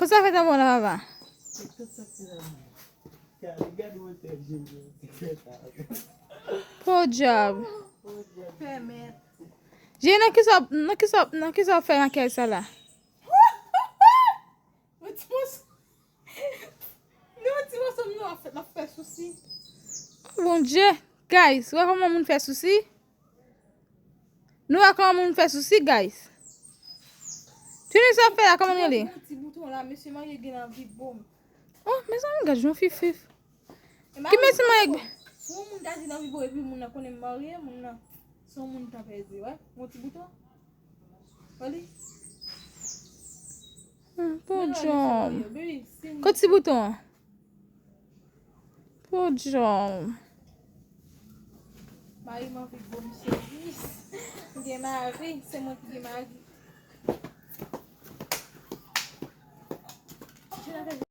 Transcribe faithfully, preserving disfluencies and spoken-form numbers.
Sa fè tan bon la, papa. Po dyab. Je, nan ki sa, nan ki sa, nan ki sa w fè makyaj sa la? Non, ti mòso. Non, ti mòso, nou ap fè, ap fè sousi. Bondye, guys, wè kòman moun fè sousi? Nou wè kòman moun fè sousi, guys. Tini sa fè la, kòman l rele? Ti bouton la, mesye marye gen anvi bon. Oh, mezanmi, gad yon fifif. Ki mesye marye? Pou yon moun ta di anvi bon, epi moun nan konnen m marye, moun nan se yon moun tan pèdi, wè. Yon ti bouton. Wè li. Hmm, po dyab. Kot ti bouton an? Po dyab. Mari m anvi gwo misye. M gen mari, se mwen ki gen mari.